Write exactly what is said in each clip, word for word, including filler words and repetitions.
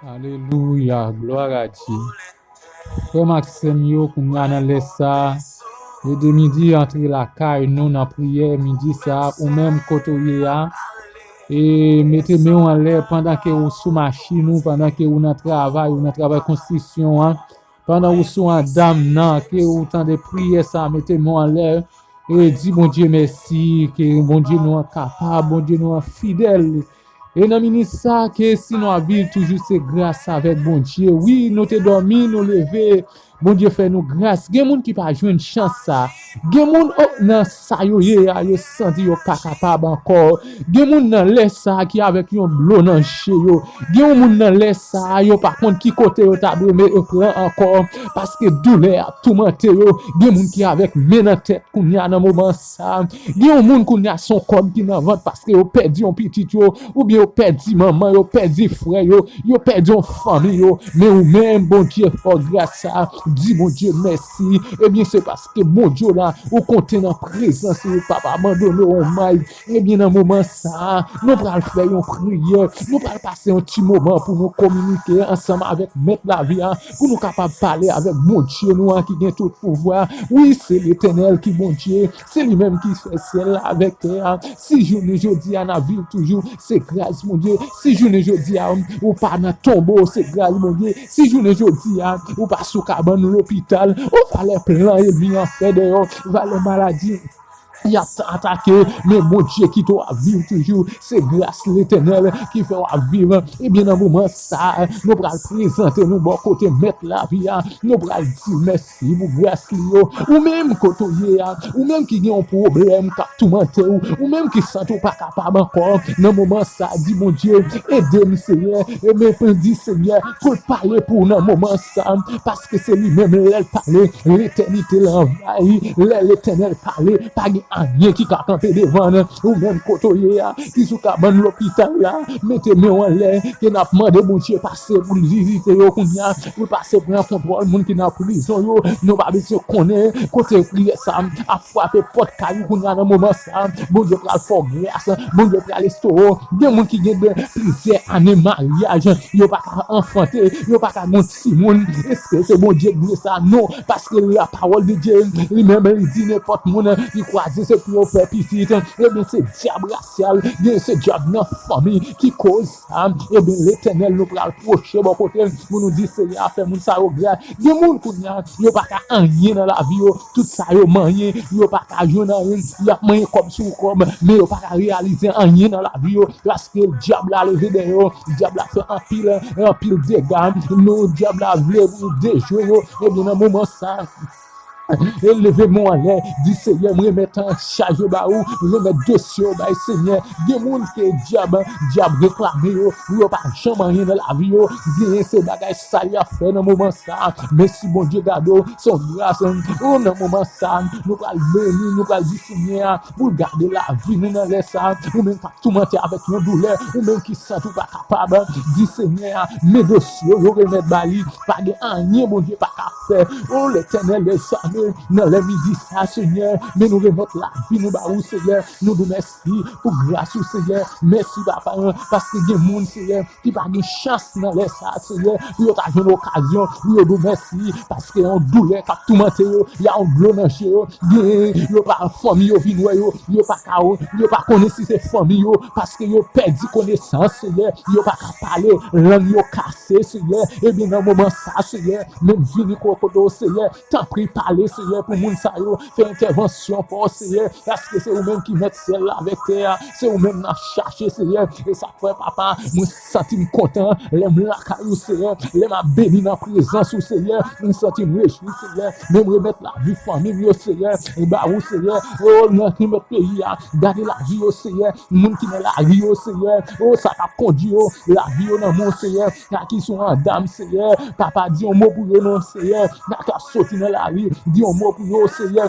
Alelouya, glwa a Dye. Frè m ak sè m yo, kounye a nan lè sa a, e de midi, antre lakay nou nan priyè midi sa a, ou menm kote w ye a. E mete men w anlè pandan ke ou sou machin ou, pandan ke ou nan travay, ou nan travay konstriksyon an, pandan ou sou andam nan, ke ou tande priyè sa a, mete men w anlè, e di Bondye mèsi, ke Bondye nou an kapab, Bondye nou an fidèl. E nan minit sa, ke si nou ap viv toujou, se gras avèk Bondye. Wi, nou te dòmi, nou leve, Bondye fè nou gras. Gen moun ki pa jwenn chans sa. Gen moun, o, nan sa yo ye a, yo santi yo pa kapab ankò. Gen moun nan lè sa a ki avèk yon dlo nan je yo. Gen yon moun nan lè sa a, yo pa konn ki kote yo ta dwe me-, pran ankò, paske doulè ap toumante yo. Gen moun ki avèk men nan tèt kounye a nan moman sa a. Gen yon moun kounye a se yon kòb ki nan vant paske yo pèdi yon pitit yo, oubyen yo pèdi manman yo, pèdi frè yo, yo pèdi yon fanmi yo. Men ou menm, Bondye fè w gras sa a, di Bondye mèsi. Ebyen, se paske Bondye w la, ou konte nan prezans li, ou p ap abandone w, may. Ebyen, nan moman sa a, nou pral fè yon priyè, nou pral pase yon ti moman pou nou kominike ansanm avèk Mèt lavi a, pou nou kapab pale avèk Bondye nou an ki gen tout pouvwa. Wi, se Letènèl ki Bondye, se li menm ki fè syèl la avèk tè a. Si jounen jodi a n ap viv toujou, se gras Bondye. Si jounen jodi a ou pa nan tonbo, se gras Bondye. Si jounen jodi a ou pa sou kabann lopital, o, valè plan ènmi an fè dèyè w, valè maladi y ap atake, men Bondye kite w ap viv toujou. Se gras Letènèl ki fè w ap viv. Ebyen, nan moman sa a, nou pral prezante nou bò kote Mèt lavi a. Nou pral di l mèsi pou gras li yo. Ou menm kote w ye a, ou menm ki gen yon pwoblèm k ap toumante w, ou menm ki santi w pa kapab ankò, nan moman sa a, di Bondye, ede m, Senyè. E men, di Senyè pou l pale pou w nan moman sa a, paske se li menm, lè l pale, letènite l anvayi. Lè Letènèl pale, pa gen anyen ki ka kanpe devan l. Ou menm kote w ye a, ki sou kabann lopital la, mete men w anlè, ke n ap mande Bondye pase pou l vizite yo kounye a, pou l pase pran kontwòl moun ki nan prizon yo. Nou pa bezwen konnen kote priyè sa a ap frape pòt kay ou kounye a nan moman sa a. Bondye pral fè w gras, Bondye pral restore w. Gen moun ki gen de plizyè ane maryaj, yo pa ka anfante, yo pa ka gen timoun. Èske se Bondye k vle sa? Non, paske lapawòl de Dye, li menm, li di nenpòt moun ki kwaze se pou yo fè pitit, ebyen, se dyab rasyal, gen se dyab nan fanmi ki koz sa. Ebyen, Letènèl, nou pral pwoche bò kote l pou nou di, Seyè a, fè moun sa yo gras. Gen moun kounye a, yo pa ka anyen nan lavi yo, tout sa yo manyen, yo pa ka jwenn anyen, y ap manyen kòb sou kòb, men yo pa ka reyalize anyen nan lavi yo, paske dyab la leve dèyè yo, dyab la fè anpil, anpil dega, non, dyab la vle dejwe yo, ebyen, nan moman sa, e leve men w anlè, di, Seyè, m remèt an chaj yo ba ou, remèt dosye yo bay Senyè. Gen moun ke dyab, dyab reklame yo, pou yo pa janm anyen nan lavi yo. Genyen se bagay sa y ap fè nan moman sa. Men si Bondye gade w, se yon gras. O, nan moman sa, nou pral beni, nou pral di Senyè a, pou l gade lavi nou nan lè sa. Ou menm k ap toumante avèk yon doulè, ou menm ki santi w pa kapab, di Senyè a, men dosye yo remèt ba li. Pa gen anyen Bondye pa ka fè. O Letènèl dèzame, nan lè midi sa, Senyè, men nou remèt lavi nou ba ou, Senyè. Nou di w mèsi pou gras ou, Senyè. Mèsi, Papa, paske gen moun, Senyè, ki pa gen chans nan lè sa, Senyè, pou yo ta jwenn okazyon pou yo di w mèsi, paske yon doulè k ap toumante yo, y a yon dlo nan je yo, gen, yo pa, fanmi yo vin wè yo, yo pa ka, yo pa konnen si se fanmi yo, paske yo pèdi konesans, Senyè, yo pa ka pale, lang yo kase, Senyè, ebyen, nan moman sa, Senyè, men vini kokote w, Senyè, tanpri pale, Senyè, pou moun sa yo, fè entèvansyon pa w, Senyè, paske se ou menm ki mèt syèl la avèk tè a, se ou menm n ap chache, Senyè, e sa k fè, Papa, mwen santi m kontan, lè m lakay ou, Senyè, lè m ap beni nan prezans ou, Senyè, mwen santi m rejwi, Senyè, men m remèt lavi fanmi m yo, Senyè, ba ou, Senyè, o, nan ki mèt peyi a, gade lavi yo, Senyè, moun ki nan lari yo, Senyè, o, sa k ap kondui yo, lavi yo nan men w, Senyè, sa ki sou andam, Senyè, Papa, di yon mo pou yo, non, Senyè, sa k ap soti nan lari, di yon mo pou yo, Senyè.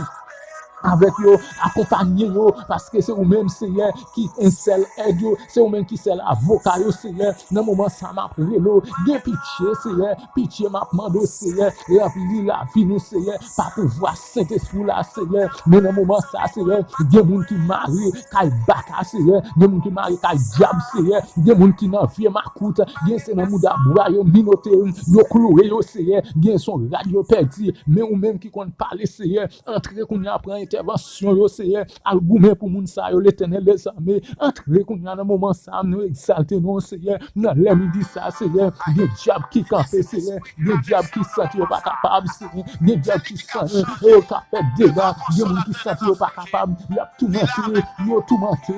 avèk yo, akonpanye yo, paske se ou menm, Seyè, ki sèl èd yo, se ou menm ki sèl avoka yo, Seyè. Nan moman sa, m ap rele w, gen pitye, Seyè, pitye m ap mande w, Seyè, ranpli lavi nou, Seyè, pa pouvwa Sentespri w la, Seyè. Men nan moman sa, Seyè, gen moun ki mare kay baka, Seyè, gen moun ki mare kay dyab, Seyè, gen moun ki nan vye makout, gen se nan mouda bwa yo minote, yo klouwe yo, Seyè, gen se yon rad yo pèdi, men ou menm ki konn pale, Seyè, antre kounye a, pran entèvansyon yo, Seyè, al goumen pou moun sa yo, Letènèl dèzame, antre kounye a nan moman sa, nou egzalte non, Seyè, nan lè midi sa, Seyè, gen dyab ki kanpe, Seyè, gen dyab ki santi yo pa kapab, Seyè, gen dyab ki santi yo ka fè dega, gen moun ki santi yo pa kapab, y ap toumante, yo toumante,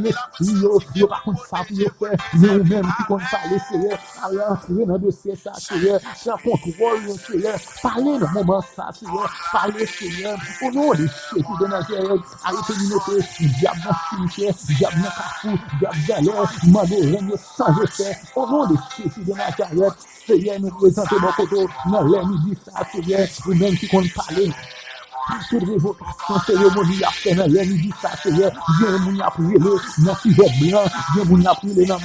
lespri yo, yo pa konn sa pou yo fè, men ou menm ki konn pale, Seyè, al antre nan dosye sa, Seyè, pran kontwòl yo, Seyè, pale nan moman sa, Seyè, pale, Seyè, o non de Jezi de Nazarèt, arete minote dyab nan simityè, dyab nan kafou, dyab galè, mande rann yo san efè, o non de Jezi de Nazarèt, Seyè, nou prezante bò kote w nan lè midi sa, Seyè, ou menm ki konn pale. Tout revokasyon seremoni y ap fè nan lè midi sa, Seyè, gen moun y ap rele nan kivèt blan, gen moun y ap rele nan,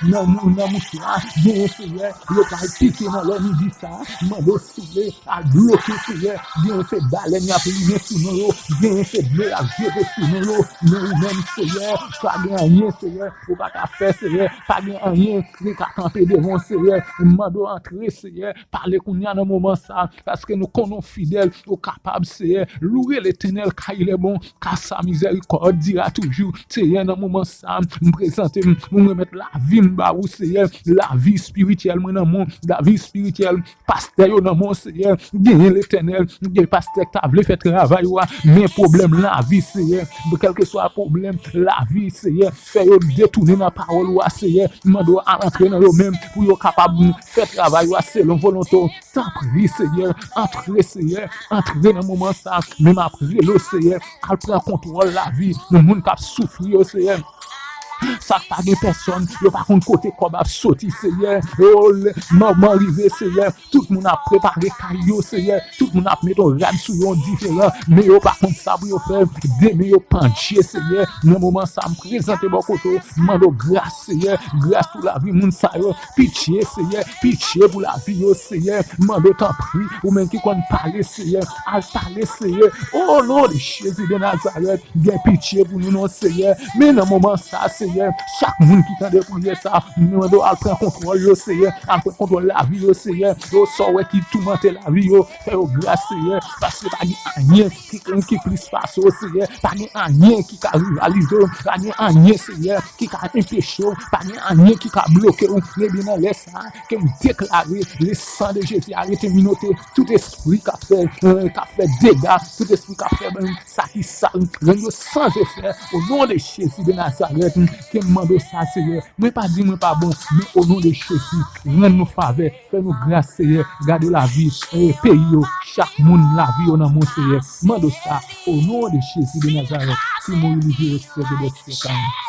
nan, nan mouchwa, gen, Seyè, yo pral pike nan lè midi sa, mande w souple, al bloke, Seyè, gen se balèn y ap limen sou non yo, gen se dlo y ap jete sou non yo, men ou menm, Seyè, pa gen anyen, Seyè, ou pa ka fè, Seyè, pa gen anyen ki ka kanpe devan w, Seyè, m mande w antre, Seyè, pale kounye a nan moman sa, paske nou konnen w fidèl, ou kapab, Seyè, louwe Letènèl, car il est bon, car sa miséricorde dure à toujours, Seyè, nan moman sa, m prezante m, m remèt lavi m ba ou, Seyè, lavi espirityèl mwen nan men w, lavi espirityèl pastè yo nan men w, Seyè. Genyen, Letènèl, gen pastè k ta vle fè travay ou a, men pwoblèm lavi, Seyè. Kèlkeswa pwoblèm lavi, Seyè, fè yo detounen nan pawòl ou a, Seyè. M mande w al antre nan yo menm pou yo kapab fè travay ou a selon volonte w. Tanpri, Seyè, antre, Seyè, antre nan moman sa. Men m ap rele w, Seyè, al pran kontwòl lavi moun k ap soufri yo, Seyè. Sa k pa gen pèsòn, yo pa konn kote kòb ap soti, Seyè. O, lè moman rive, Seyè, tout moun ap prepare kay yo, Seyè. Tout moun ap met yon rad sou yo diferan, men yo pa konn sa pou yo fè. Demen yo pandye, Seyè. Nan moman sa, m prezante bò kote w, m mande w gras, Seyè. Gras pou lavi moun sa yo. Pitye, Seyè. Pitye pou lavi yo, Seyè. M mande w tanpri, ou menm ki konn pale, Seyè. Al pale, Seyè. O non de Jezi de Nazarèt. Gen pitye pou nou non, Seyè. Men nan moman sa, Seyè, chak moun ki tande priyè sa, m mande w al pran kontwòl yo, Seyè. Al pran kontwòl lavi yo, Seyè. Yo sa w wè ki toumante lavi yo, fè yo gras, Seyè. Paske pa gen anyen ki, ki plis pase w, Seyè. Pa gen anyen ki ka rivalize w. Pa gen anyen, Seyè, ki ka anpeche w. Pa gen anyen ki ka bloke w. Ebyen, nan lè sa, ke m deklare le sang de Jésus arete minote tout espri k ap fè, euh, k ap fè dega, tout espri k ap fè, ben, sa ki sal, rann yo san efè. O non de Jezi de Nazarèt, ke m mande w sa, Seyè. Mwen pa di mwen pa bon, men o non de Jezi, rann nou favè, fè nou gras, Seyè. Gade lavi, eh, peyi yo, chak moun lavi yo nan men w, Seyè. Mande w sa, o non de Jezi de Nazarèt, ki mouri li vive syèk de syèk. Amen.